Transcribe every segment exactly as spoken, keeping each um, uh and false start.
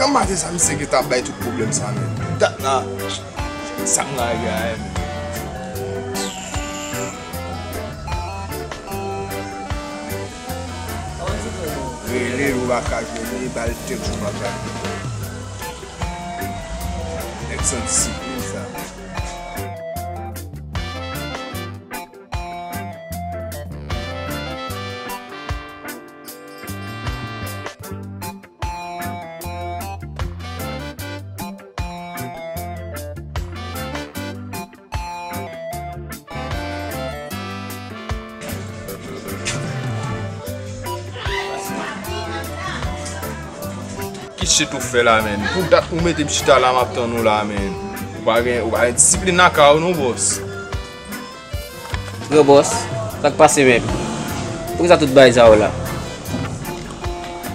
Nan maten sa, misye gentan ap bay tout pwoblèm sa menm. Dat la, sa m rale a menm. Rele l, ou pa ka jwenn li, ba l tèks, ou pa ka jwenn li. Nèg san disiplin sa. Ki shit ou fè la, menn? Pou dat ou mete m chita la, m ap tann ou la, menn. Ou pa gen, ou pa gen disiplin lakay ou non, bòs. Granbòs, sa k pase menm? Poukisa tout bagay sa yo la?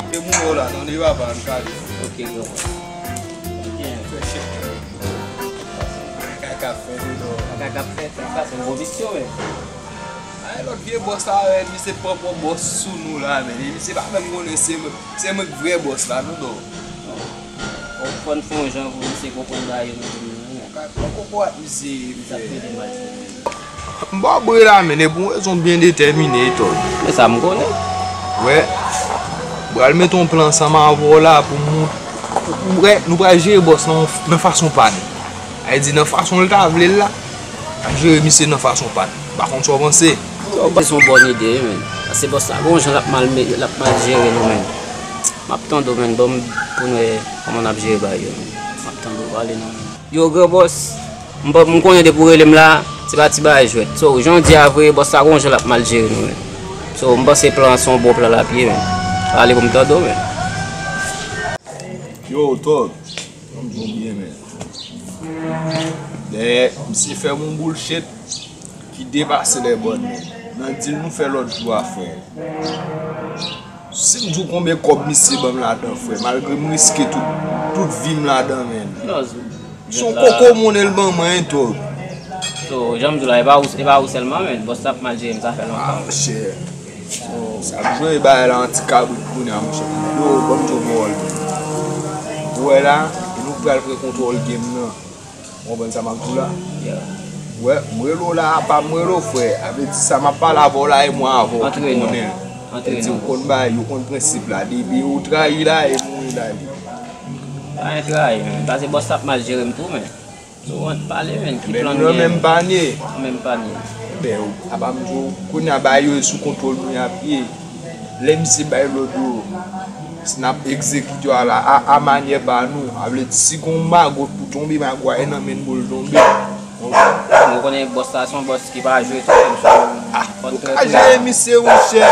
E moun yo la, non, li pa pa, n kale. Ok, granbòs. Kaka fè, non. Kaka fè, sa se yon bon misyon, menm. Ay, lòt vye bòs la, menn, misye pran pran bòs sou nou la, menn. E misye pa menm konnen se mwen, se mwen k vrè bòs la, non, non. Bon, fò n fè yon jan pou misye konprann bagay yo nou di nou, non, menn. Ka, ka konprann misye, misye. Misye ap pede mal. M ba w bre la, menn, e pou yon rezon byen detèmine, Tòg. Men sa m konnen. Wè. M pral mete yon plan ansanm avè w la pou moun. Wè, nou pral jere bòs lan nan fason pa nou. Sa vle di nan fason l ta vle l la, n ap jere misye nan fason pa n. M pa konn sa w panse. Sa w panse se yon bòn ide, wi, menn. Paske bòs la, gon jan l ap mal, l ap mal jere nou, menn. M ap tande w, menn. Ban m pou n wè kòman n ap jere bagay yo, menn. M ap tande w pale non, menn. Yo, granbòs, m pa, m konnen depi w rele m la, se pa ti bagay jwèt. So, jan w di a vre, bòs la, gon jan l ap mal jere nou, menn. So, m panse plan an se yon bon plan l ap ye, menn. Ale pou m tande w, menn. Yo, Tòg. Ban m di w byen, menn. Dèyè, misye fè m yon bullshit ki depase lè bòn, menn. Nan deal nou fè lòt jou a, frè. Si m di w konbyen kòb misye ban m ladan, frè, malgre m riske tout, tout vi m ladan, menn. Se yon koko monnen l ban mwen, Tòg. So, jan m di w la, e pa ou, e pa ou sèlman, menn. Bòs la ap mal jere m, sa fè lontan. Ah, monchè. Sa ap jwe bagay la an ti kabrit kounye a, monchè. Yo, ban m di w pawòl. Ou wè la, e nou k pral pran kontwòl game nan. Ou konprann sa m ap di w la? Wè, m rele w la, apa m rele w, frè. A vle di sa m ap pale avè w la, e mwen avè w ki konnen. Sa vle di ou konn bagay, ou konn prensip la. Depi ou trayi la, e mouri la li. Pa gen trayi, menn. Paske bòs la ap mal jere m tou, menn. So, ann pale, menn, ki plan nou gen? Nou nan menm panye. Nan menm panye. Enben, apa m di w, kounye a bagay yo sou kontwòl nou y ap ye. Lè misye bay lòd yo, n ap egzekite yo a la, a, a manyè pa nou. Sa vle di, si gon magot pou tonbe, magot a nan men n pou l tonbe. Ou konnen bòs la se yon bòs ki pa jwe tou, menn. Ah, ou ka jere misye, monchè.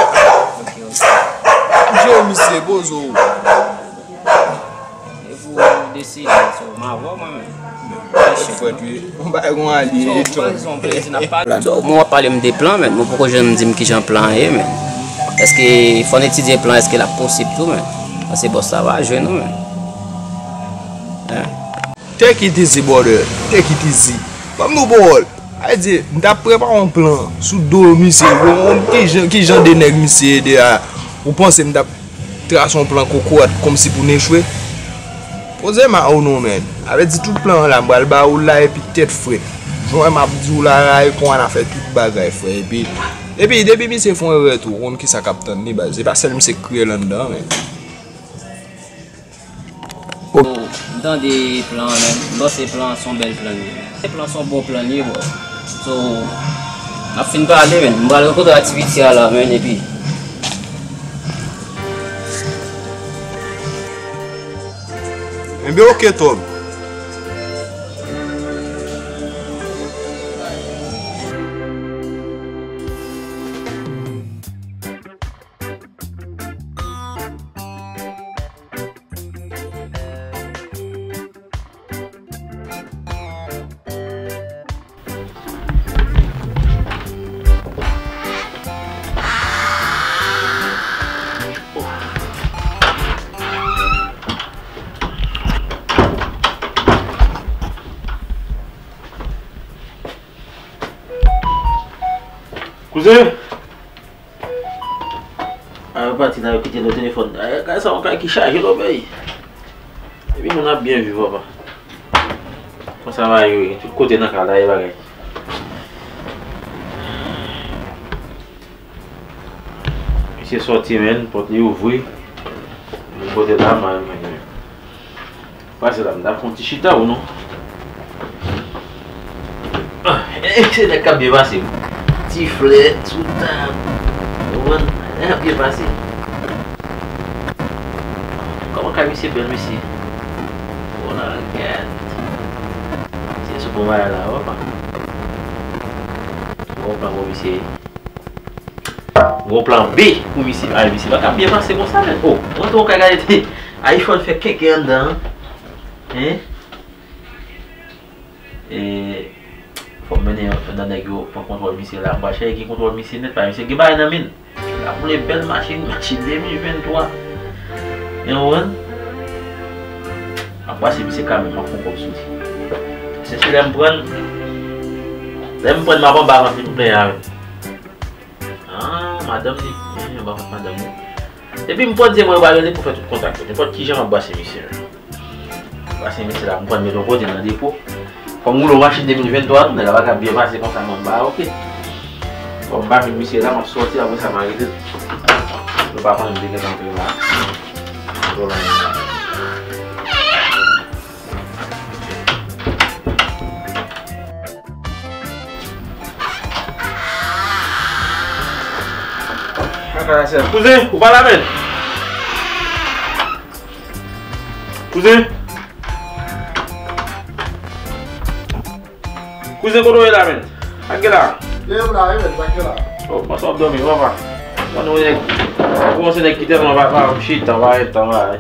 Ok, ok. Ou jere misye, poze w. E pou w deside, so, m avè w, mwen menm. Fwèt, wi. Yon bagay gon alye, Tòg. So, mwen w ap pale m de plan, menn. Mwen poko janm di m kijan plan an ye, menn. Èske fò n etidye plan, èske l ap posib tou, menn? Paske bòs la pa jwe non, menn. Hein? Take it easy, brother. Take it easy. Ban m di w pawòl. Sa vle di, m t ap prepare yon plan sou do misye. Bon, ki jan, ki jan de nèg misye ye de a? Ou panse m t ap trase yon plan kokorat kòmsi pou n echwe? Poze m a ou non, menn. Sa vle di tout plan an la, m pral ba ou l la epi tèt frèt. Jan w wè m ap di w la, la, e konsa n a fè tout bagay, frè. Epi, epi, depi misye fè yon erè tou, ou konn kisa k ap tann li, baz. Se pa sèl misye k kriyèl anndan, menn. M tande plan an, menn. M panse plan an se yon bèl plan li ye. Plan an se yon bon plan li ye, bro. So, n ap fin pale, menn. M pral rankontre aktivite a la, menn, epi. Enben, oke, Tòg. Kouzen! A, yo pati la, yo kite nou telefòn. A, kay sa, yon kay ki chaje lòbèy. Moun ap byen viv, papa. Konsa va yo ye. Tout kote nan kay la, e bagay. Misye sòti, men, pòt li ouvri. Li pote la, man, men, men. Pase la, m ta fè yon ti chita ou non. Ah, e, e, se nèg k ap byen pase. Ti flèt sou tab. Ou konprann? Nèg ap byen pase. Kòman kay misye bèl, mesye? Wala, gad. Se sou bon bagay la, wè pa. Bon plan pou misye. Gon plan B pou misye. Ay, misye pa ka byen pase konsa, men. Oh, mwen tou ka gade te iPhone fè kenken anndan an. Hein? E, fò m mennen yon nan nèg yo pran kontwòl misye la. M pa chèche gen kontwòl misye nèt, pa misye gen bagay nan men l. L ap woule bèl machin, machin de mil venntwa. Yon wè? M ap pase misye kanmenm, m ap fè yon kòb sou li. Se si lè m pran l, lè m pran l, m ap anba vant li pou plenyen avè l. Ah, madanm li. Mwen pa kont madanm li. Depi m pran Dye mwen, yo pa rele pou fè tout kontak yo. Nenpòt kijan m ap brase misye. Brase misye la, m pran met yon kote nan depo. Fò m woule yon machin de mil venntwa tou, nèg la pa ka byen pase konsa, mwen ba, oke. Fò m pa vin misye la, m ap sòti, apre sa m arete. Nou pa konnen m te gentan antre la. Dòlè la. Kaka la sèl. Kouzen, ou pa la menm? Kouzen? Kouzen, kote w ye la menm? Sa k gen la? Ye, m la, ye, menm, sa k gen la? Oh, panse w ap dòmi, papa. Panse w nèg, ou panse nèg ki tèlman pa, pa chita, pa ret tan, pa.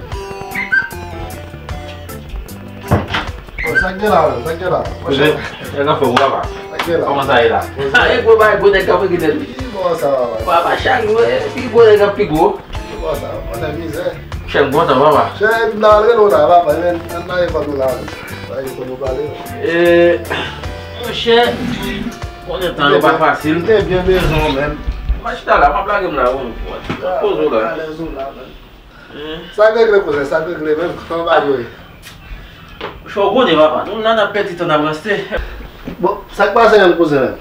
Bon, sa k gen la menm? Sa k gen la? Monchè. Nèg anfòm, papa. Sa k gen la? Kòman sa ye la? Bon, sa e gwo bay, gwo nèg k ap regle tèt li. Ki bò sa, papa? Papa, chak jou, e, pi gwo nèg ap pi gwo. Ki bò sa? Mwen nan mizè. Monchè, m kontan, papa. Chè, epi m ta al rele w la, papa, men, nan telefòn nou la. Sa e fò nou pale. E, monchè, konnen tan yo pa fasil. M te byen bezwen w menm. M ap chita la, m ap lage m la, wi. M ap poze w la. Alèz ou la, menm. Sa k regle, kouzen, sa k regle menm, kòman bagay yo ye? Monchè, w konnen, papa, nou la n ap pèdi tan n ap ranste. Bon, sa k pase menm, kouzen menm?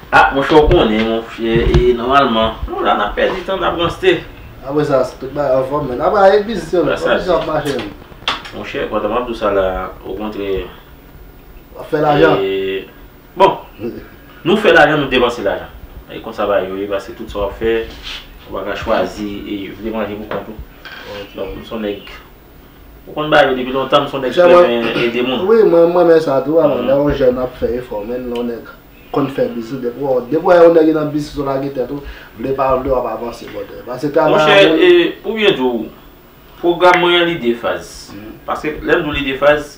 Ah, monchè, w konnen, monchè, e, nòmalman, nou la n ap pèdi tan n ap ranste. Apre sa, tout bagay anfòm, menm. Apre, e biznis yo menm, kòman biznis yo ap mache menm? Monchè, kontan m ap di w sa la, okontrè. W ap fè lajan? E, Bon, nou fè lajan, nou depanse lajan. E konsa bagay yo ye, paske tout sa w ap fè, ou pa ka chwazi, e vle manje pou kont ou. Donk, m se yon nèg, ou konn bagay yo depi lontan, m se yon nèg ki renmen ede moun. Wi, mwen, mwen renmen sa tou, alò, lè yon jèn ap fè efò, men lè yon nèg konn fè biznis, depi w, depi w wè yon nèg nan biznis ou lage tèt ou, vle pa vle w ap avanse, brother. Paske travay an moun. Monchè, e, pou byen di w, pwogram mwen an, li de faz. Paske lè m di w li de faz,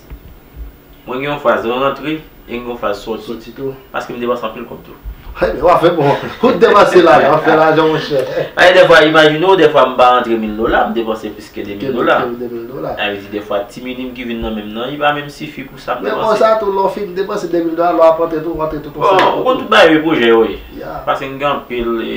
mwen gen yon faz rantre e m gen yon faz sòti. Sòti tou. Paske m depanse anpil kòb tou. Hey, men w ap fè bon. Ou depanse lajan, w ap fè lajan, monchè. Paske dèfwa, imajine w, dèfwa m pa rantre mil dola, m depanse plis ke de mil dola. Ke de mil dola. Sa vle di dèfwa ti minim ki vin nan men m nan, li pa menm sifi pou sa m depanse. Men konsa tou, lè w fin depanse de mil dola, lè w ap rantre tou, rantre tou konsa. Bon, ou konn tout bagay yo pwojè yo ye. Paske m gen anpil, e,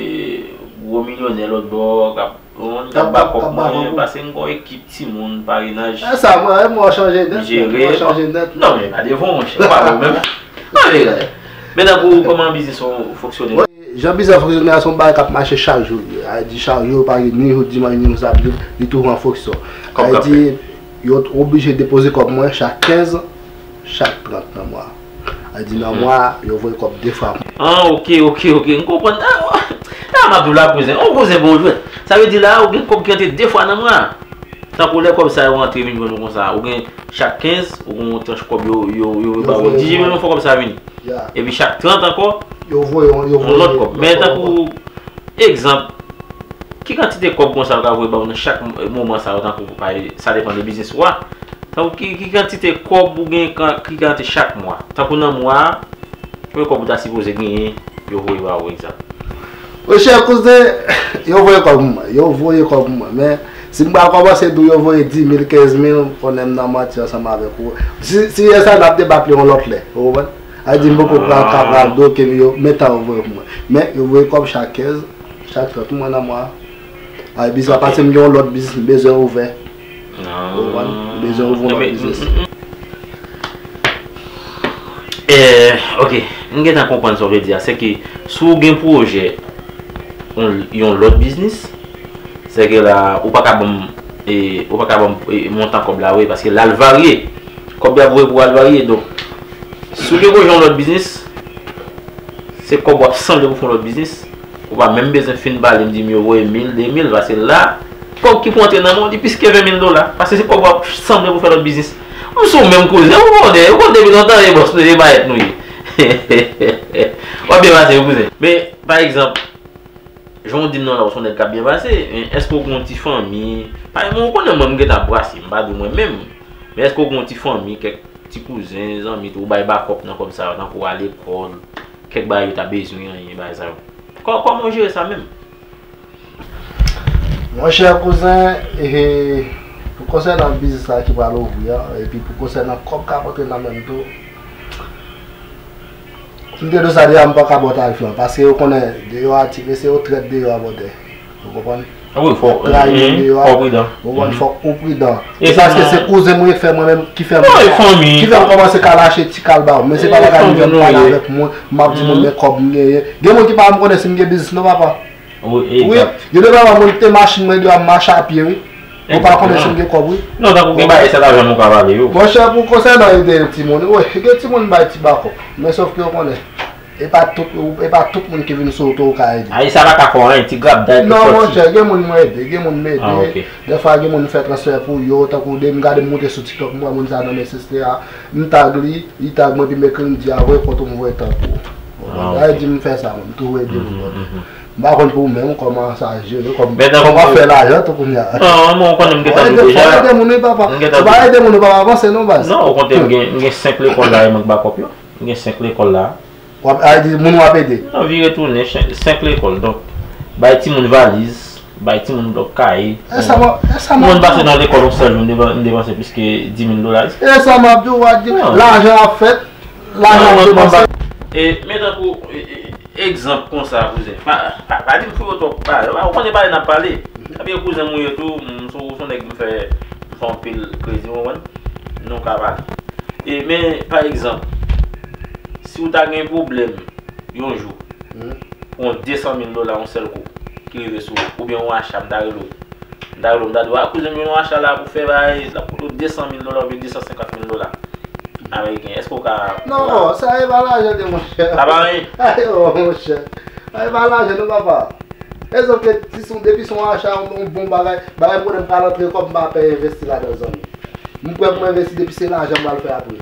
gwo milyonè lòt bò k ap Ou konprann, k ap ba kòb mwen, paske m gen yon ekip timoun, parenaj. E sa, mwen, mwen chanje nèt, mwen chanje nèt. Non, men pa devan w, monchè, ou pa bon menm. Non, men, men tankou kòman biznis ou fonksyone? Jan biznis la fonksyone a, se yon bagay k ap mache chak jou. Sa vle di chak jou, pa gen ni jou dimanch, ni jou samdi, li toujou an fonksyon. Sa vle di, yo oblije depoze kòb mwen chak kenz, chak trant nan mwa. Sa vle di nan mwa, yo voye kòb de fwa. Ah, ok, ok, ok. M konprann. Ah, ah, m ap di w la, kouzen. Yon kouzen bon jwèt. Sa vle di la, ou gen kòb ki rantre de fwa nan mwa. Tankou lè kòb sa yo rantre vin jwenn ou konsa. Ou gen chak kenz, ou gen yon tranch kòb yo, yo, yo ba ou. Yo voye. Dijimil, yon fwa kòb sa vini. Epi chak trant ankò, yo voye yon, yo voye yon lòt kòb. Men tankou, egzanp, ki kantite kòb konsa yo ka voye ba ou nan chak moman sa yo, tankou, sa depann de biznis ou a? Tankou ki, ki kantite kòb ou gen, ki ka rantre chak mwa? Tankou nan mwa a, konbyen kòb ou ta sipoze genyen, yo voye ba ou, egzanp? Monchè, kouzen, yo voye kòb mwen, yo voye kòb mwen, men si m pral kòmanse di w yo voye dimil, kenz mil, konnen m nan manti ansanm avèk ou. Si, si yè sa n ap debat li yon lòt lè, ou konprann? Sa vle di m poko pral ka pral bloke m, yo, men tan yo voye pou mwen. Men yo voye kòb chak kenz, chak trant mwa nan mwa a. Sa vle di sa, paske m gen yon lòt biznis m bezwen ouvè. Ou konprann? Ou bezwen ouvri yon lòt biznis. Eh, ok, m gentan konprann sa w vle di a. Se ke si w gen pwojè yon, yon lòt biznis, se ke la, ou pa ka ban m, eh, ou pa ka ban m, eh, montan kòb la vre, paske la l varye. Kòb la vre pou al varye. Donk, si w gen pwojè yon lòt biznis, se kòb w ap sanble pou fè yon lòt biznis. Ou pa menm bezwen fin pale m di m yo voye mil, de mil, paske la, kòb ki pou antre nan men w, li plis ke ven mil dola. Paske se kòb w ap sanble pou fè lòt biznis. M sou menm kouzen, ou konnen, ou konn depi lontan, e bòs nou, e mayèt nou ye. W ap byen pase, wi, kouzen. Men, pa egzanp, jan w di m nan la, ou se yon nèg k ap byen pase, men èske w gen yon ti fanmi? Pa egzanp, ou konnen mwen, m gentan ap brase, m pa di w mwen menm. Men èske w gen yon ti fanmi, kèk ti kouzen, zanmi tou, ou bay bakòp nan kòb sa yo, tankou al lekòl, kèk bagay yo ta bezwen, anyen, bagay sa yo? Kò-, kòman w jere sa menm? Monchè kouzen, e, pou konsènan biznis la ki pral ouvri a, epi pou konsènan kòb k ap antre nan men m tou, m te di w sa deja, m pa ka ba w tarif lan, paske ou konnen, deyò a, ti mesye yo trèt deyò a bòdè. Ou konprann? Wi, fò, trayi moun deyò a. Fò w pridan. Ou konprann, fòk ou pridan. E se paske se kouzen mwen fè mwen menm ki fè mwen, ki fè m kòmanse ka lache ti kal ba w. Men se pa bagay m fè m pale avèk moun, m ap di moun men kòb m genyen. Gen moun ki pa menm konnen si m gen biznis non, papa. Wi, wi, gen de bagay moun te machin mwen deyò a, m mache a pye, wi. Ou pa konnen si m gen kòb, wi. Non, tankou gen bagay, se lajan nou ka pale yo. Monchè, pou konsènan ede timoun, wi, gen timoun bay ti bakòp. Men sòf ke ou konnen. E pa tout, e pa tout moun ki vin sou wout ou ka ede. Ayisyen pa ka fè anyen, ti grab day. Non, monchè, gen moun mwen ede, gen moun m ede. Dèfwa gen moun m fè transfè pou yo, tankou de m gade m moute sou TikTok, m wè moun sa nan nesesite a, m tag li, li tag mwen, epi m ekri, m di a voye kont ou, m voye tankou. Sa vle di m fè sa, mwen, m toujou ede moun. M pa konn pou ou menm, kòman sa jere, kòman w ap fè lajan tou kounye a. Non, mwen, ou konnen m gentan dou deja. Fò ede moun, wi, papa. Ou pa ede moun, ou pa avanse, non, baz. Non, okontrè, m gen, m gen senk lekòl la, e mank bakòp yo. M gen senk lekòl la. W ap, a di, moun w ap ede. Non, vire tounen, senk, senk lekòl. Donk, bay timoun valiz, bay timoun blòk kaye. E sa m ap, e sa m ap di w. Moun pase nan lekòl yon sèl jou, m devan-, m depanse plis ke dis mil dola. E sa m ap di w, w ap di, lajan ap fèt, lajan ap depanse. E, men tankou, e, e, egzanp konsa, kouzen. Pa, pa, pa di m fou yo twòp, pa, ou konnen pale n ap pale. Epi kouzen mwen yo tou, m, se yon, se yon nèg m fè, m fè anpil kredi, w konprann? Nou ka pale. E, men, pa egzanp, si w ta gen pwoblèm yon jou, pou yon de san mil dola, yon sèl kou, ki rive sou ou, oubyen yon acha, m ta rele w. M ta rele w, m ta di w, a, kouzen m gen yon acha la pou fè bagay, l ap koute w de san mil dola oubyen de san senkant mil dola ameriken. Èske w ka... Non, sa e pa lajan de, monchè. Sa pa anyen. Ayo, monchè. Sa e pa lajan non, papa. Egzanp, ke si se yon, depi se yon acha, yon, yon bon bagay, bagay m konnen m pral antre kòb, m pa pè envesti ladan, zanmi. M prè pou m envesti depi se lajan m pral fè apre.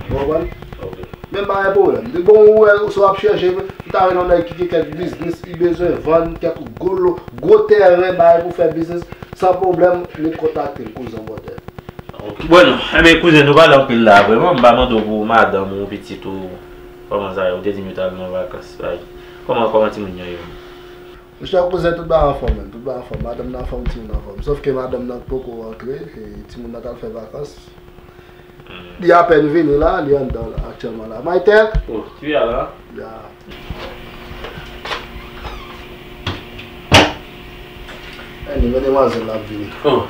Ou konprann? Ok. Men m pa gen pwoblèm. Bon, ou wè, si w ap chèche, ou ta wè yon nèg ki gen kèk biznis, li bezwen vann kèk gwo lo-, gwo tèren, bagay pou fè biznis, san pwoblèm, li kontakte m, kouzen bòtè. Ok. Bon, enben, kouzen, nou pale anpil la, vrèman, m pa mande w pou madanm ou, pitit ou, kòman sa ye, ou te di m yo t al nan vakans, bagay. Kòman, kòman timoun yo ye? Monchè kouzen, tout bagay anfòm, menm. Tout bagay anfòm. Madanm nan anfòm, timoun anfòm. Sòf ke madanm nan poko rantre, e timoun nan t al fè vakans. Li apèn vini la, li anndan la, aktyèlman la. Maytè! Oh, tu es là? Ya. Anyway, men demwazèl la ap vini. Oh.